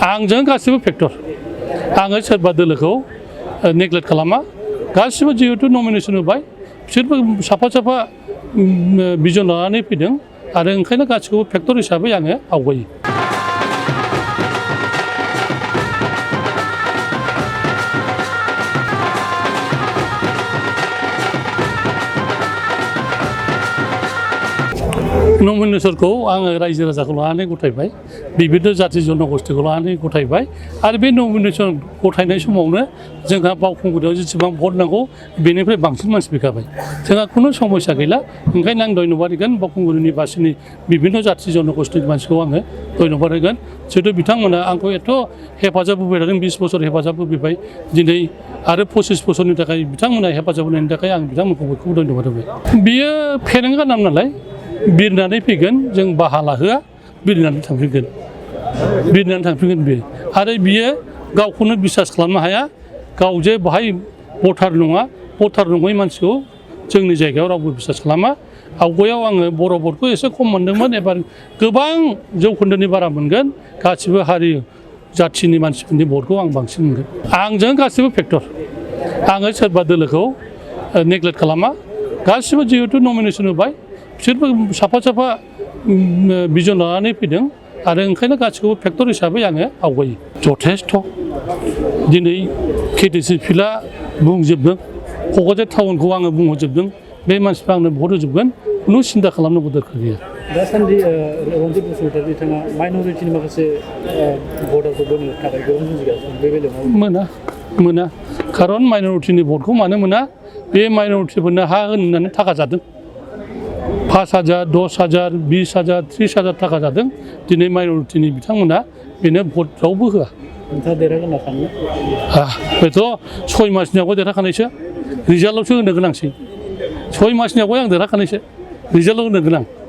आंजों गासिबो फेक्टर आङो सोरबा दोलोखौ नेग्लेक्ट खालामा गासिबो जिहेतु नमिनेसन होबाय बिसोरबो साफा साफा बिजन लानानै फैदों आरो ओंखायनो गासिखौबो फेक्टर हिसाबै आङो आवगायो नमिनेसनखौ आङो रायजो राजाखौ लानानै गथायबाय बिभिन्न जाथि जनगोष्ठीखौ लानानै गथायबाय आरो बे नमिनेसन गथायनाय समावनो जोंहा बावखुंग्रियाव जेसेबां भट नांगौ बेनिफ्राय बांसिन मानसि फैखाबाय जोंहा खुनु समस्या गैला ओंखायनो आं धन्यबाद होगोन बावखुंग्रिनि बासिनि बिभिन्न जाथि जनगोष्ठीनि मानसिखौ आङो धन्यबाद होगोन जिहेतु बिथांमोना आंखौ एथ' हेफाजाब होबाय थादों 20 बोसोर हेफाजाब होबाय दिनै आरो 25 बोसोरनि थाखाय बिथांमोना हेफाजाब होनायनि थाखाय आं बिथांमोनखौ बयखौबो धन्यबाद होबाय बियो फेरेंगा नाम नालाय बिरनानै फैगोन जों बाहा लाहोआ बिरनानै थांफिनगोन बियो आरो बियो गावखौनो बिसास खालामनो हाया गाव जे बाहाय भटार नङा भटार नङै मानसिखौ जोंनि जायगायाव रावबो बिसास खालामा आवगायाव आङो बर' भटखौ एसे खम मोनदोंमोन एबार गोबां जौखोन्दोनि बारा मोनगोन गासिबो हारि जाथिनि मानसिफोरनि भटखौ आं बांसिन मोनगोन आंजों गासिबो फेक्टर आङो सोरबा दोलोखौ नेग्लेक्ट खालामा गासिबो जिहेतु नमिनेसन होबाय बिसोरबो साफा साफा बिजन लानानै फैदों आरो ओंखायनो गासिखौबो फेक्टर हिसाबै आङो आवगायो जथेस्थ' दिनै केटिसि फिल्डआ बुंजोबदों क'क्राझार टाउनखौ आङो बुंहरजोबदों बे मानसिफ्रा आंनो भट होजोबगोन खुनु सिन्था खालामनांगौ दरखार गैया दासान्दि रन्जित बसुमतारी बिथाङा माइन'रिटिनि माखासे भटारखौ बोनो थाखाय गोबां जुजिगासिनो बे बेलायाव मोना खारन माइन'रिटिनि भटखौ मानो मोना बे माइन'रिटिफोरनो हा होननानै थाखा जादों 5,000, 10,000, 20,000, 30,000 थाखा जादों दिनै माइन'रिटिनि बिथांमोना बेनो भट रावबो होआ नोंथाङा देरहागोन होनना सानो बेथ' 6 मासनि आवगाय देरहाखानायसो रिजाल्टआवसो होनो गोनांसै 6 मासनि आवगाय आं देरहाखानायसो रिजाल्टआव होनो गोनां